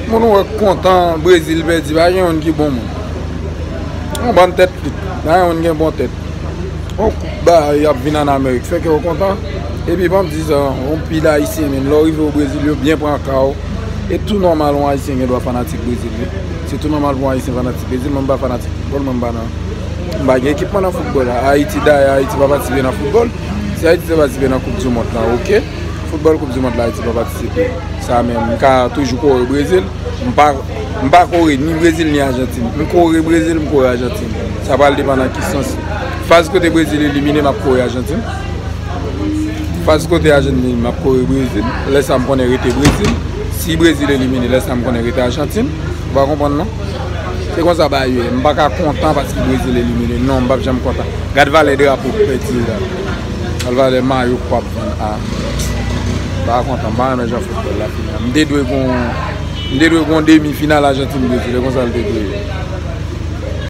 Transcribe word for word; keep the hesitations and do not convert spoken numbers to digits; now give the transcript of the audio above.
Moun ou wè k kontan Brezil pèdi, pa gen youn ki bon moun. Yon bann tèt flit, pa gen youn gen bon tèt. Yon koup bagay ap vin ann Amerik, fè kè w kontan. Epi ban m di sa, yon pil Ayisyen menm, lè w rive o Brezil, yo byen pran ka w. E tou nòmal yon Ayisyen gen dwa fanatik Brezil, wi. Se tou nòmal pou yon Ayisyen fanatik Brezil, mwen m pa fanatik foutbòl, mwen m pa nan, m pa gen ekipman nan foutbòl la. Ayiti, dayè, Ayiti pa patisipe nan foutbòl. Si Ayiti te patisipe nan Koup di Mond la, oke. Foutbòl Koup di Mond la, Ayiti pa patisipe. Sa menm, m ka toujou kore Brezil. M pa, m pa kore ni Brezil ni Ajantin. M kore Brezil, m kore Ajantin. Sa pral depann nan ki sans. Faz kote Brezil elimine, m ap kore Ajantin. Faz kote Ajantin, m ap kore Brezil. Lè sa m konnen rete Brezil. Si Brezil elimine, lè sa m konnen rete Ajantin. Ou pa konprann non? Se konsa bagay yo ye. M pa ka kontan paske Brezil elimine. Non, m p ap janm kontan. Gad valè drapo k pèdi la. Gad valè mayo k w ap vann a. M pa kontan. M pa renmen jan foutbòl la fini a. M te dwe gon, m te dwe gon demi final Ajantin Brezil. E konsa l te dwe ye.